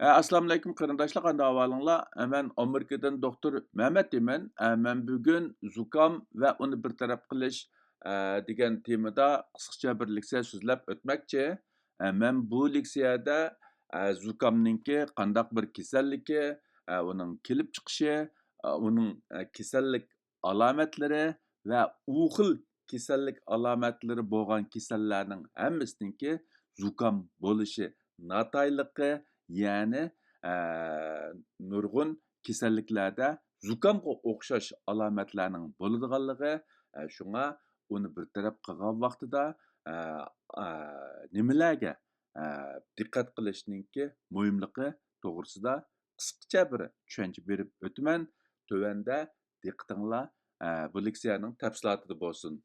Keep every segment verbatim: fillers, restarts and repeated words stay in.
ئە، ئەسسالامۇئەلەيكۇم قېرىنداشلار، قانداق ئەھۋالىڭلار؟ ئە، مەن ئامېرىكىدىن دوختۇر مەمەت دېيمەن. ئە، مەن بۈگۈن زۇكام ۋە ئۇنى بىر تەرەپ قىلىش، ئە، دېگەن تېمىدا قىسقىچە بىر لېكسىيە سۆزلەپ ئۆتمەكچى. ئە، مەن بۇ لېكسىيەدە، ئە، زۇكامنىڭكى قانداق بىر كېسەللىكى، ئە، ئۇنىڭ كېلىپ چىقىشى، ئە، ئۇنىڭ، ئە، كېسەللىك ئالامەتلىرى ۋە ئۇ خىل كېسەللىك ئالامەتلىرى بولغان كېسەللەرنىڭ ھەممىسىنىڭكى زۇكام بولۇشى ناتايىنلىقى، يەنى، ئە، نۇرغۇن كېسەللىكلەردە زۇكامغا ئوخشاش ئالامەتلەرنىڭ بولىدىغانلىقى، ئە، شۇڭا ئۇنى بىر تەرەپ قىلغان ۋاقتىدا، ئە، ئە، نېمىلەرگە، ئە، دىققەت قىلىشنىڭكى مۇھىملىقى توغرىسىدا قىسقىچە بىر چۈشەنچە بېرىپ ئۆتىمەن. تۆۋەندە دىققىتىڭلار، ئە، بۇ لېكسىيەنىڭ تەپسىلاتىدا بولسۇن.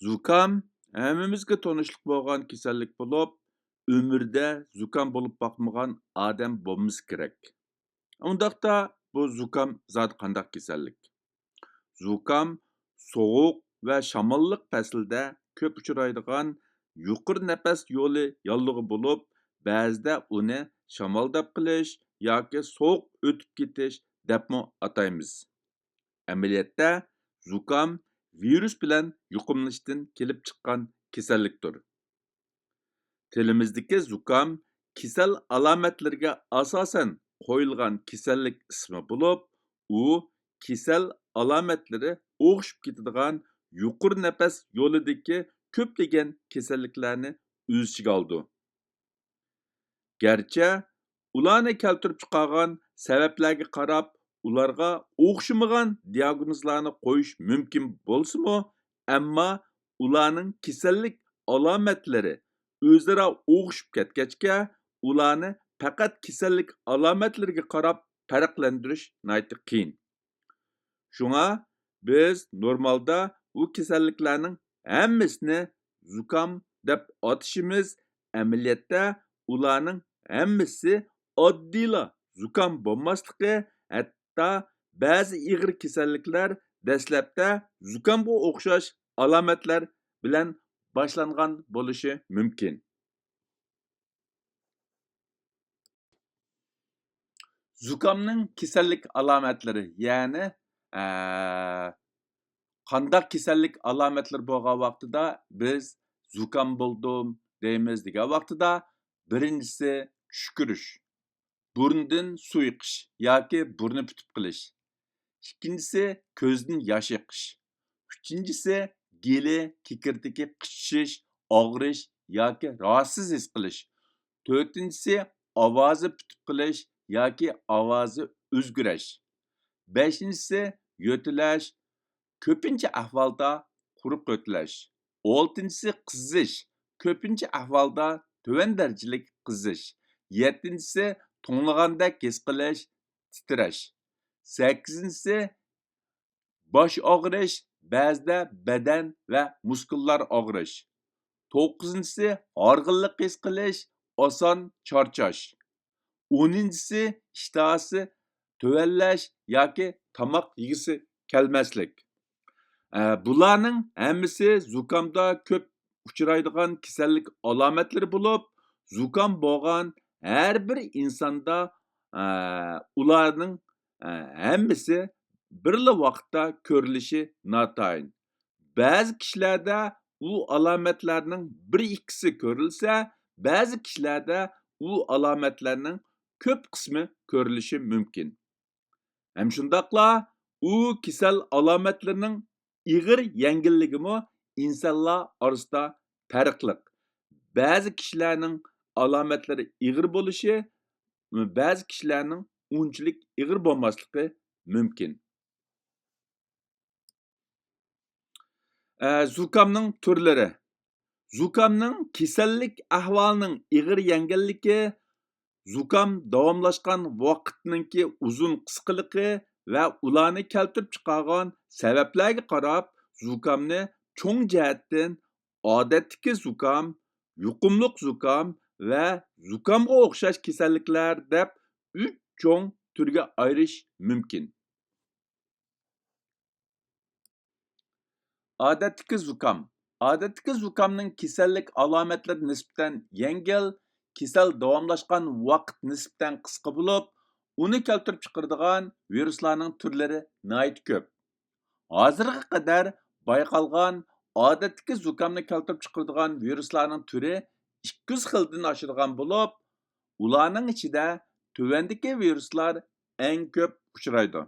زۇكام ھەممىمىزگە تونۇشلۇق بولغان كېسەللىك بولۇپ، ئۆمرىدە زۇكام بولۇپ باقمىغان ئادەم بولمىسا كېرەك. ئۇنداقتا بۇ زۇكام زادى قانداق كېسەللىك؟ زۇكام سوغۇق ۋە شاماللىق پەسلىدە كۆپ ئۇچرايدىغان يۇقىرى نەپەس يولى ياللۇغى بولۇپ، بەزىدە ئۇنى شامالداپ قېلىش ياكى سوغۇق ئۆتۈپ كېتىش دەپمۇ ئاتايمىز. ئەمەلىيەتتە، زۇكام ۋىرۇس بىلەن يۇقۇملىنىشتىن كېلىپ چىققان كېسەللىكتۇر. تىلىمىزدىكى زۇكام كېسەل ئالامەتلىرىگە ئاساسەن قويۇلغان كېسەللىك ئىسمى بولۇپ، ئۇ كېسەل ئالامەتلىرى ئوخشىشىپ كېتىدىغان يۇقىرى نەپەس يولىدىكى كۆپلىگەن كېسەللىكلەرنى ئۆز ئىچىگە ئالىدۇ. گەرچە ئۇلارنى كەلتۈرۈپ چىقارغان سەۋەبلەرگە قاراپ ئۇلارغا ئوخشىمىغان دىياگنوزلارنى قويۇش مۇمكىن بولسىمۇ، ئەمما ئۇلارنىڭ كېسەللىك ئالامەتلىرى ئۆزئارا ئوخشىشىپ كەتكەچكە، ئۇلارنى پەقەت كېسەللىك ئالامەتلىرىگە قاراپ پەرقلەندۈرۈش ناھايىتى قىيىن. شۇڭا بىز نورمالدا ئۇ كېسەللىكلەرنىڭ ھەممىسىنى زۇكام دەپ ئاتىشىمىز، ئەمەلىيەتتە ئۇلارنىڭ ھەممىسى ئاددىيلا زۇكام بولماسلىقى، ھەتتا بەزى ئېغىر كېسەللىكلەر دەسلەپتە زۇكامغا ئوخشاش ئالامەتلەر بىلەن باشلانغان بولۇشى مۇمكىن. زۇكامنىڭ كېسەللىك ئالامەتلىرى، يەنى، ئە، قانداق كېسەللىك ئالامەتلىرى بولغان ۋاقتىدا بىز زۇكام بولدۇم دەيمىز دېگەن ۋاقتىدا، بىرىنچىسى چۈشكۈرۈش، بۇرنىدىن سۇ ئېقىش ياكى بۇرنى پۈتۈپ قېلىش. ئىككىنچىسى، كۆزدىن ياش ئېقىش. ئۈچىنچىسى، گېلى، كېكىردىكى قىچىشىش، ئاغرىش ياكى راھەتسىز ھېس قىلىش. تۆتىنچىسى، ئاۋازى پۈتۈپ قېلىش ياكى ئاۋازى ئۆزگىرىش. بەشىنچىسى، يۆتىلەش، كۆپىنچە ئەھۋالدا قۇرۇق يۆتىلەش. ئالتىنچىسى، قىزىش، كۆپىنچە ئەھۋالدا تۆۋەن دەرىجىلىك قىزىش. يەتتىنچىسى، توڭلىغاندەك ھېس قىلىش، تىترەش. سەككىزىنچىسى، باش ئاغرىش، بەزىدە بەدەن ۋە مۇسكۇللار ئاغرىش. توققۇزىنچىسى، ھارغىنلىق ھېس قىلىش، ئاسان چارچاش. ئونىنچىسى، ئىشتىھاسى تۆۋەنلەش ياكى تاماق يېگۈسى كەلمەسلىك. ئە، بۇلارنىڭ ھەممىسى زۇكامدا كۆپ ئۇچرايدىغان كېسەللىك ئالامەتلىرى بولۇپ، زۇكام بولغان ھەر بىر ئىنساندا، ئە، ئۇلارنىڭ، ئە، ھەممىسى بىرلا ۋاقىتتا كۆرۈلۈشى ناتايىن. بەزى كىشىلەردە ئۇ ئالامەتلەرنىڭ بىر ئىككىسى كۆرۈلسە، بەزى كىشىلەردە ئۇ ئالامەتلەرنىڭ كۆپ قىسمى كۆرۈلۈشى مۇمكىن. ھەم شۇنداقلا ئۇ كېسەل ئالامەتلىرىنىڭ ئېغىر يەڭگىللىكىمۇ ئىنسانلار ئارىسىدا پەرقلىق. بەزى كىشىلەرنىڭ ئالامەتلىرى ئېغىر بولۇشى، بەزى كىشىلەرنىڭ ئۇنچىلىك ئېغىر بولماسلىقى مۇمكىن. ئە، زۇكامنىڭ تۈرلىرى. زۇكامنىڭ كېسەللىك ئەھۋالىنىڭ ئېغىر يەڭگىللىكى، زۇكام داۋاملاشقان ۋاقىتنىڭكى ئۇزۇن قىسقىلىقى ۋە ئۇلارنى كەلتۈرۈپ چىقارغان سەۋەبلەرگە قاراپ، زۇكامنى چوڭ جەھەتتىن ئادەتتىكى زۇكام، يۇقۇملۇق زۇكام ۋە زۇكامغا ئوخشاش كېسەللىكلەر دەپ ئۈچ چوڭ تۈرگە ئايرىش مۇمكىن. ئادەتتىكى زۇكام. ئادەتتىكى زۇكامنىڭ كېسەللىك ئالامەتلىرى نىسبەتەن يەڭگىل، كېسەل داۋاملاشقان ۋاقىت نىسبەتەن قىسقا بولۇپ، ئۇنى كەلتۈرۈپ چىقىرىدىغان ۋىرۇسلارنىڭ تۈرلىرى ناھايىتى كۆپ. ھازىرغا قەدەر بايقالغان ئادەتتىكى زۇكامنى كەلتۈرۈپ چىقىرىدىغان ۋىرۇسلارنىڭ تۈرى ئىككى يۈز خىلدىن ئاشىدىغان بولۇپ، ئۇلارنىڭ ئىچىدە تۆۋەندىكى ۋىرۇسلار ئەڭ كۆپ ئۇچرايدۇ.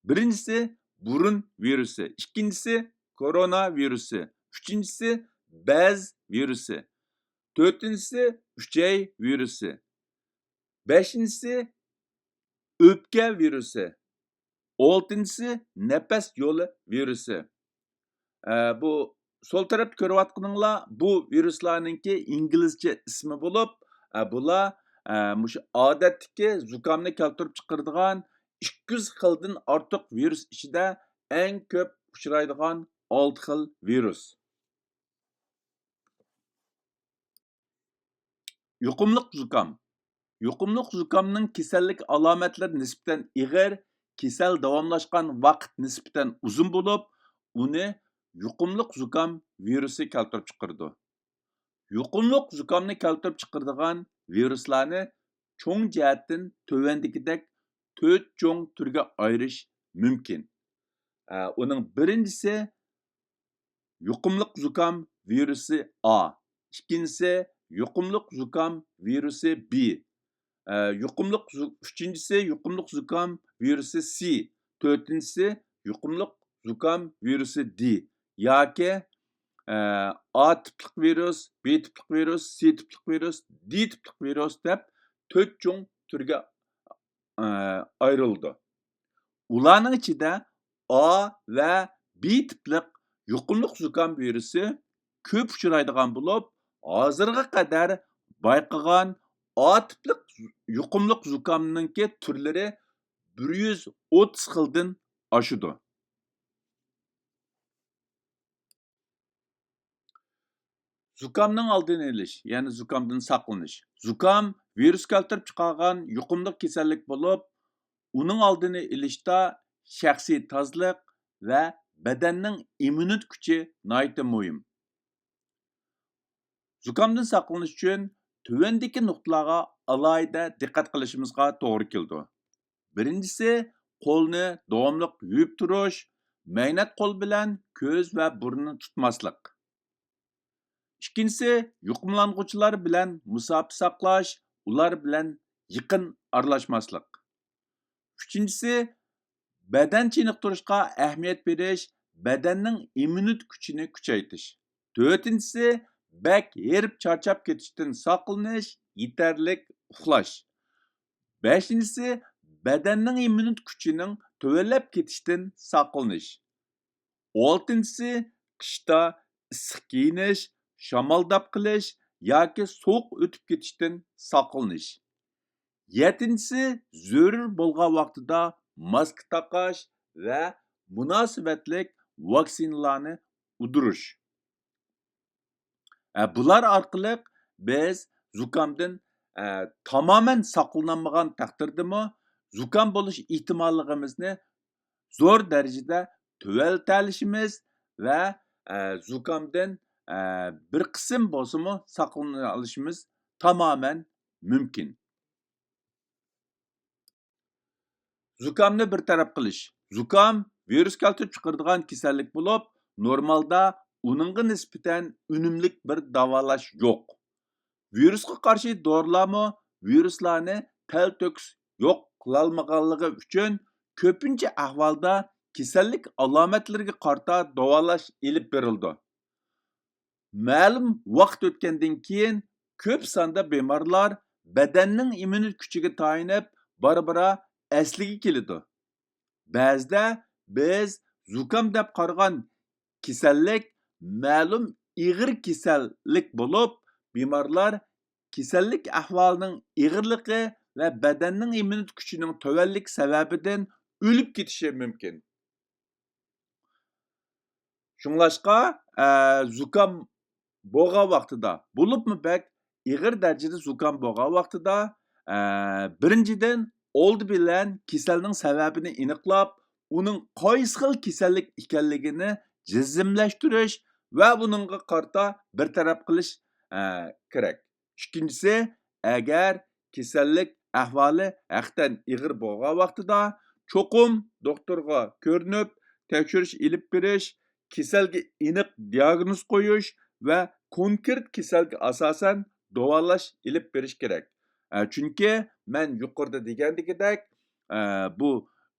بىرىنچىسى بۇرۇن ۋىرۇسى، ئىككىنچىسى كورونا ۋىرۇسى، ئۈچىنچىسى بەز ۋىرۇسى، تۆتىنچىسى ئۈچەي ۋىرۇسى، بەشىنچىسى ئۆپكە ۋىرۇسى، ئالتىنچىسى نەپەس يولى ۋىرۇسى. ئە، بۇ سول تەرەپتە كۆرۈۋاتقىنىڭلار بۇ ۋىرۇسلارنىڭكى ئىنگلىزچە ئىسمى بولۇپ، ئە، بۇلار، ئە، مۇشۇ ئادەتتىكى زۇكامنى كەلتۈرۈپ چىقىرىدىغان ئىككى يۈز خىلدىن ئارتۇق ۋىرۇس ئىچىدە ئەڭ كۆپ ئۇچرايدىغان ئالتە خىل ۋىرۇس. يۇقۇملۇق زۇكام. يۇقۇملۇق زۇكامنىڭ كېسەللىك ئالامەتلىرى نىسبەتەن ئېغىر، كېسەل داۋاملاشقان ۋاقىت نىسبەتەن ئۇزۇن بولۇپ، ئۇنى يۇقۇملۇق زۇكام ۋىرۇسى كەلتۈرۈپ چىقىرىدۇ. يۇقۇملۇق زۇكامنى كەلتۈرۈپ چىقىرىدىغان ۋىرۇسلارنى چوڭ جەھەتتىن تۆۋەندىكىدەك تۆت چوڭ تۈرگە ئايرىش مۇمكىن. ئە، ئۇنىڭ بىرىنچىسى يۇقۇملۇق زۇكام ۋىرۇسى ئا، ئىككىنچىسى يۇقۇملۇق زۇكام ۋىرۇسى بى، ئە، يۇقۇملۇق زۇ-، ئۈچىنچىسى يۇقۇملۇق زۇكام ۋىرۇسى سى، تۆتىنچىسى يۇقۇملۇق زۇكام ۋىرۇسى دى ياكى، ئە، ئا تىپلىق ۋىرۇس، بى تىپلىق ۋىرۇس، سى تىپلىق ۋىرۇس، دى تىپلىق ۋىرۇس دەپ تۆت چوڭ تۈرگە، ئە، ئايرىلىدۇ. ئۇلارنىڭ ئىچىدە ئا ۋە بى تىپلىق يۇقۇملۇق زۇكام ۋىرۇسى كۆپ ئۇچرايدىغان بولۇپ، ھازىرغا قەدەر بايقىغان ئا تىپلىق يۇقۇملۇق زۇكامنىڭكى تۈرلىرى بىر يۈز ئوتتۇز خىلدىن ئاشىدۇ. زۇكامنىڭ ئالدىنى ئېلىش، يەنى زۇكامدىن ساقلىنىش. زۇكام ۋىرۇس كەلتۈرۈپ چىقارغان يۇقۇملۇق كېسەللىك بولۇپ، ئۇنىڭ ئالدىنى ئېلىشتا شەخسىي تازىلىق ۋە بەدەننىڭ ئىممۇنىتېت كۈچى ناھايىتى مۇھىم. زۇكامدىن ساقلىنىش ئۈچۈن تۆۋەندىكى نۇقتىلارغا ئالاھىدە دىققەت قىلىشىمىزغا توغرا كېلىدۇ. بىرىنچىسى، قولنى داۋاملىق يۇيۇپ تۇرۇش، مەينەت قول بىلەن كۆز ۋە بۇرنىنى تۇتماسلىق. ئىككىنچىسى، يۇقۇملانغۇچىلار بىلەن مۇساپە ساقلاش، ئۇلار بىلەن يېقىن ئارىلاشماسلىق. ئۈچىنچىسى، بەدەن چېنىقتۇرۇشقا ئەھمىيەت بېرىش، بەدەننىڭ ئىممۇنىتېت كۈچىنى كۈچەيتىش. تۆتىنچىسى، بەك ھېرىپ چارچاپ كېتىشتىن ساقلىنىش، يېتەرلىك ئۇخلاش. بەشىنچىسى، بەدەننىڭ ئىممۇنىتېت كۈچىنىڭ تۆۋەنلەپ كېتىشتىن ساقلىنىش. ئالتىنچىسى، قىشتا ئىسسىق كىيىنىش، شامالداپ قېلىش ياكى سوغۇق ئۆتۈپ كېتىشتىن ساقلىنىش. يەتتىنچىسى، زۆرۈر بولغان ۋاقتىدا ماسكا تاقاش ۋە مۇناسىۋەتلىك ۋاكسىنىلارنى ئۇدۇرۇش. ئە، بۇلار ئارقىلىق بىز زۇكامدىن، ئە، تامامەن ساقلىنالمىغان تەقدىردىمۇ، زۇكام بولۇش ئېھتىماللىقىمىزنى زور دەرىجىدە تۆۋەنلىتەلىشىمىز ۋە، ئە، زۇكامدىن، ئە، بىر قىسىم بولسىمۇ ساقلىنالىشىمىز تامامەن مۇمكىن. زۇكامنى بىر تەرەپ قىلىش. زۇكام ۋىرۇس كەلتۈرۈپ چىقىرىدىغان كېسەللىك بولۇپ، نورمالدا ئۇنىڭغا نىسبەتەن ئۈنۈملۈك بىر داۋالاش يوق. ۋىرۇسقا قارشى دورىلارمۇ ۋىرۇسلارنى تەلتۆكۈس يوق قىلالمىغانلىقى ئۈچۈن، كۆپىنچە ئەھۋالدا كېسەللىك ئالامەتلىرىگە قارىتا داۋالاش ئېلىپ بېرىلىدۇ. مەلۇم ۋاقىت ئۆتكەندىن كېيىن، كۆپ ساندا بىمارلار بەدەننىڭ ئىممۇنىتېت كۈچىگە تايىنىپ، بارا-بارا ئەسلىگە كېلىدۇ. بەزىدە بىز زۇكام دەپ قارىغان كېسەللىك مەلۇم ئېغىر كېسەللىك بولۇپ، بىمارلار كېسەللىك ئەھۋالىنىڭ ئېغىرلىقى ۋە بەدەننىڭ ئىممۇنىتېت كۈچىنىڭ تۆۋەنلىكى سەۋەبىدىن ئۆلۈپ كېتىشى مۇمكىن. شۇڭلاشقا، ئە، زۇكام بولغان ۋاقتىدا، بولۇپمۇ بەك ئېغىر دەرىجىدە زۇكام بولغان ۋاقتىدا، ئە، بىرىنچىدىن، ئالدى بىلەن كېسەلنىڭ سەۋەبىنى ئېنىقلاپ، ئۇنىڭ قايسى خىل كېسەللىك ئىكەنلىكىنى جەزملەشتۈرۈش ۋە بۇنىڭغا قارىتا بىر تەرەپ قىلىش، ئە، كېرەك. ئىككىنچىسى، ئەگەر كېسەللىك ئەھۋالى ھەقىقەتەن ئېغىر بولغان ۋاقتىدا، چوقۇم دوختۇرغا كۆرۈنۈپ، تەكشۈرۈش ئېلىپ بېرىش، كېسەلگە ئېنىق دىياگنوز قويۇش ۋە كونكرېت كېسەلگە ئاساسەن داۋالاش ئېلىپ بېرىش كېرەك. ئە، چۈنكى مەن يۇقىرىدا دېگەندىكىدەك، ئە، بۇ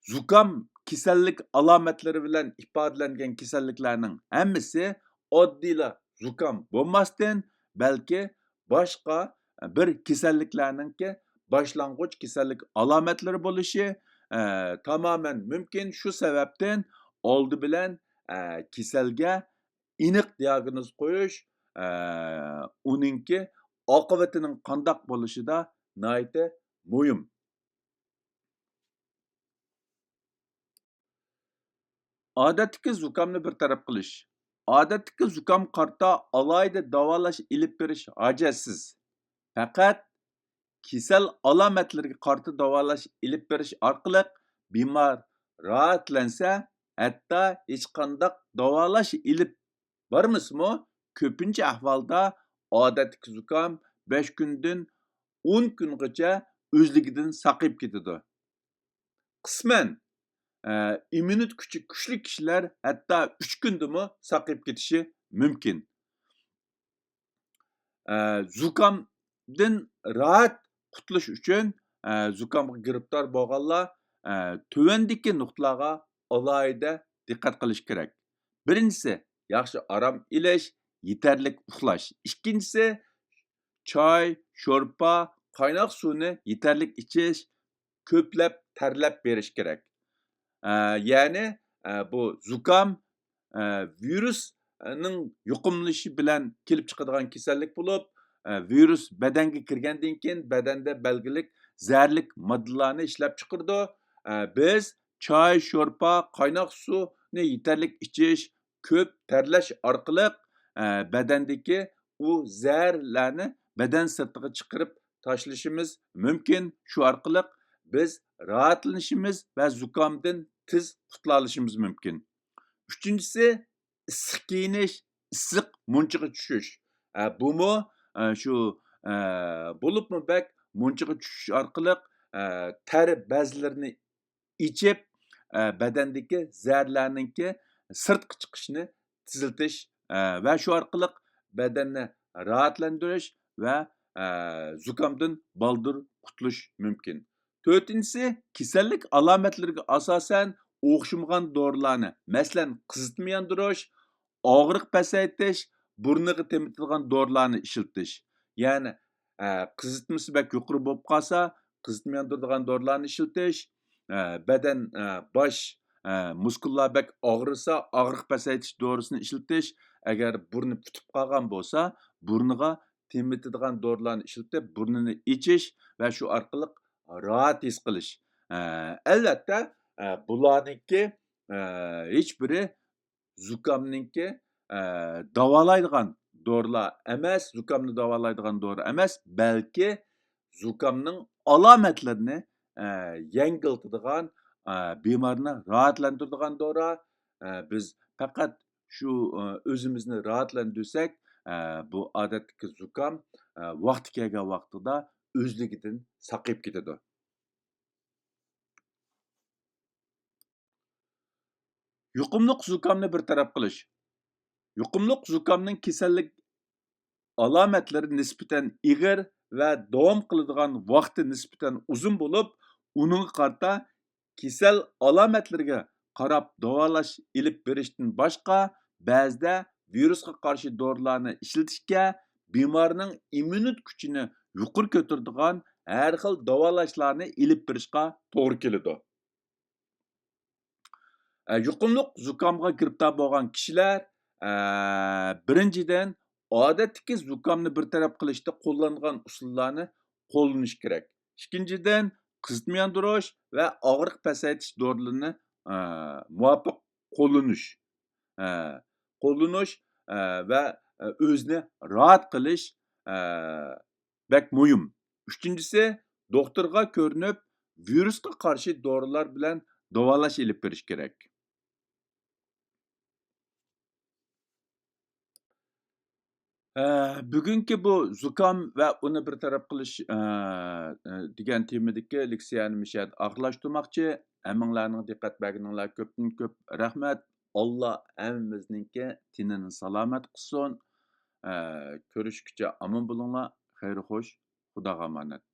زۇكام كېسەللىك ئالامەتلىرى بىلەن ئىپادىلەنگەن كېسەللىكلەرنىڭ ھەممىسى ئاددىيلا زۇكام بولماستىن، بەلكى باشقا بىر كېسەللىكلەرنىڭكى باشلانغۇچ كېسەللىك ئالامەتلىرى بولۇشى، ئە، تامامەن مۇمكىن. شۇ سەۋەبتىن ئالدى بىلەن، ئە، كېسەلگە ئېنىق دىياگنوز قويۇش، ئە، ئۇنىڭكى ئاقىۋىتىنىڭ قانداق بولۇشىدا ناھايىتى مۇھىم. ئادەتتىكى زۇكامنى بىر تەرەپ قىلىش. ئادەتتىكى زۇكام قارىتا ئالاھىدە داۋالاش ئېلىپ بېرىش ھاجەتسىز. پەقەت كېسەل ئالامەتلىرىگە قارىتا داۋالاش ئېلىپ بېرىش ئارقىلىق بىمار راھەتلەنسە، ھەتتا ھېچقانداق داۋالاش ئېلىپ بارمىسىمۇ، كۆپىنچە ئەھۋالدا ئادەتتىكى زۇكام بەش كۈندىن ئون كۈنغىچە ئۆزلۈكىدىن ساقىيىپ كېتىدۇ. قىسمەن، ئە، ئىممۇنىتېت كۈچى كۈچلۈك كىشىلەر ھەتتا ئۈچ كۈندىمۇ ساقىيىپ كېتىشى مۇمكىن. ئە، زۇكامدىن راھەت قۇتۇلۇش ئۈچۈن، ئە، زۇكامغا گىرىپتار بولغانلار، ئە، تۆۋەندىكى نۇقتىلارغا ئالاھىدە دىققەت قىلىش كېرەك. بىرىنچىسى، ياخشى ئارام ئېلىش، يېتەرلىك ئۇخلاش. ئىككىنچىسى، چاي، شورپا، قايناق سۇنى يېتەرلىك ئىچىش، كۆپلەپ تەرلەپ بېرىش كېرەك. ئە، يەنى، ئە، بۇ زۇكام، ئە، ۋىرۇسنىڭ يۇقۇملىنىشى بىلەن كېلىپ چىقىدىغان كېسەللىك بولۇپ، ئە، ۋىرۇس بەدەنگە كىرگەندىن كېيىن بەدەندە بەلگىلىك زەھەرلىك ماددىلارنى ئىشلەپ چىقىرىدۇ. ئە، بىز چاي، شورپا، قايناق سۇنى يېتەرلىك ئىچىش، كۆپ تەرلەش ئارقىلىق، ئە، بەدەندىكى ئۇ زەھەرلەرنى بەدەن سىرتىغا چىقىرىپ تاشلىشىمىز مۇمكىن. شۇ ئارقىلىق بىز راھەتلىنىشىمىز ۋە زۇكامدىن تېز قۇتۇلالىشىمىز مۇمكىن. ئۈچىنچىسى، ئىسسىق كىيىنىش، ئىسسىق مۇنچىغا چۈشۈش. ئە، بۇمۇ، ئە، شۇ، ئە، بولۇپمۇ بەك مۇنچىغا چۈشۈش ئارقىلىق، ئە، تەر بەزلىرىنى ئېچىپ، ئە، بەدەندىكى زەھەرلەرنىڭكى سىرتقا چىقىشىنى تېزلىتىش، ئە، ۋە شۇ ئارقىلىق بەدەننى راھەتلەندۈرۈش ۋە، ئە، زۇكامدىن بالدۇر قۇتۇلۇش مۇمكىن. تۆتىنچىسى، كېسەللىك ئالامەتلىرىگە ئاساسەن ئوخشىمىغان دورىلارنى، مەسىلەن، قىزىتما ياندۇرۇش، ئاغرىق پەسەيتىش، بۇرنىغا تېمىتىدىغان دورىلارنى ئىشلىتىش. يەنى، ئە، قىزىتمىسى بەك يۇقىرى بولۇپ قالسا، قىزىتما ياندۇرىدىغان دورىلارنى ئىشلىتىش، ئە، بەدەن، ئە، باش، ئە، مۇسكۇللار بەك ئاغرىسا، ئاغرىق پەسەيتىش دورىسىنى ئىشلىتىش، ئەگەر بۇرنى پۈتۈپ قالغان بولسا، بۇرنىغا تېمىتىدىغان دورىلارنى ئىشلىتىپ، بۇرنىنى ئېچىش ۋە شۇ ئارقىلىق راھەت ھېس قىلىش. ئە، ئەلۋەتتە، ئە، بۇلارنىڭكى، ئە، ھېچبىرى زۇكامنىڭكى، ئە، داۋالايدىغان دورىلار ئەمەس، زۇكامنى داۋالايدىغان دورا ئەمەس، بەلكى زۇكامنىڭ ئالامەتلىرىنى، ئە، يەڭگىلتىدىغان، ئە، بىمارنى راھەتلەندۈرىدىغان دورا. ئە، بىز پەقەت شۇ، ئە، ئۆزىمىزنى راھەتلەندۈرسەك، ئە، بۇ ئادەتتىكى زۇكام، ئە، ۋاقتى كەلگەن ۋاقتىدا ئۆزلۈكىدىن ساقىيىپ كېتىدۇ. يۇقۇملۇق زۇكامنى بىر تەرەپ قىلىش. يۇقۇملۇق زۇكامنىڭ كېسەللىك ئالامەتلىرى نىسبەتەن ئېغىر ۋە داۋام قىلىدىغان ۋاقتى نىسبەتەن ئۇزۇن بولۇپ، ئۇنىڭغا قارىتا كېسەل ئالامەتلىرىگە قاراپ داۋالاش ئېلىپ بېرىشتىن باشقا، بەزىدە ۋىرۇسقا قارشى دورىلارنى ئىشلىتىشكە، بىمارنىڭ ئىممۇنىتېت كۈچىنى يۇقىرى كۆتۈرىدىغان ھەر خىل داۋالاشلارنى ئېلىپ بېرىشقا توغرا كېلىدۇ. ئە، يۇقۇملۇق زۇكامغا گىرىپتار بولغان كىشىلەر، ئە، بىرىنچىدىن، ئادەتتىكى زۇكامنى بىر تەرەپ قىلىشتا قوللانغان ئۇسۇللارنى قوللىنىش كېرەك. ئىككىنچىدىن، قىزىتما ياندۇرۇش ۋە ئاغرىق پەسەيتىش دورىلىرىنى، ئە، مۇۋاپىق قوللىنىش. ئە، قوللىنىش، ئە، ۋە، ئە، ئۆزىنى راھەت قىلىش، ئە، بەك مۇھىم. ئۈچىنچىسى، دوختۇرغا كۆرۈنۈپ، ۋىرۇسقا قارشى دورىلار بىلەن داۋالاش ئېلىپ بېرىش كېرەك. ئە، بۈگۈنكى بۇ زۇكام ۋە ئۇنى بىر تەرەپ قىلىش، ئە، ئە، دېگەن تېمىدىكى لېكسىيەنى مۇشۇ يەردە ئاخىرلاشتۇرماقچى. ھەممىڭلارنىڭ دىققەت بەرگىنىڭلار كۆپتىن كۆپ رەھمەت. ئاللا ھەممىمىزنىڭكى تېنىنى سالامەت قىلسۇن. ئە، كۆرۈشكىچە ئامان بولۇڭلار. خەير خوش. خۇداغا ئامانەت.